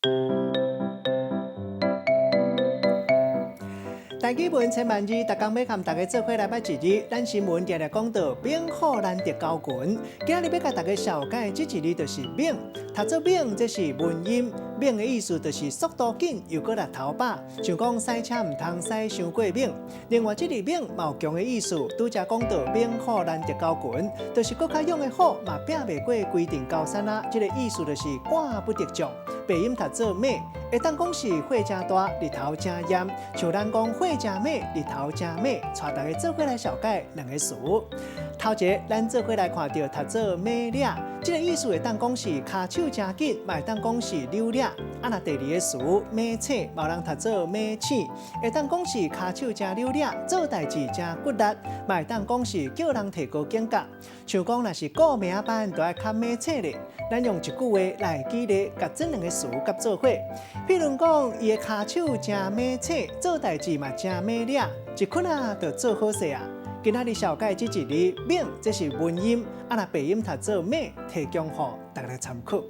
台語文千萬字，逐工欲佮大家做伙來捌一字。咱新聞定定講到猛虎難敵狗群，今仔日欲共大家紹介這一字就是猛。讀做猛，這是文音，猛的意思就是速度緊又閣力頭飽，像講駛車毋通駛傷過猛。另外，這字猛嘛有強的意思，拄才講到猛虎難敵狗群，就是閣較勇的虎嘛拚袂過規陣高山啊。這個意思就是趕不敵將。白音讀做猛，會當講是火誠大，日頭誠炎，像咱講火誠猛，日頭誠猛，帶大家做伙來紹介兩个詞。頭一个，咱做伙來看著讀做猛掠，這个意思會當講是跤手誠緊，嘛會當講是扭掠。啊，若第二个詞猛醒，嘛有人讀做猛醒，會當講是跤手誠扭掠，做代誌誠骨力，嘛會當講是叫人提高警覺。像講若是顧明仔班，就愛較猛醒咧。咱用一句話來舉例，共這兩个詞佮做伙。譬如講，伊的跤手誠猛醒，做代誌嘛誠猛掠，一困仔就做好勢啊。今仔日紹介這一字猛，這是文音，啊若白音讀做猛，提供予大家參考。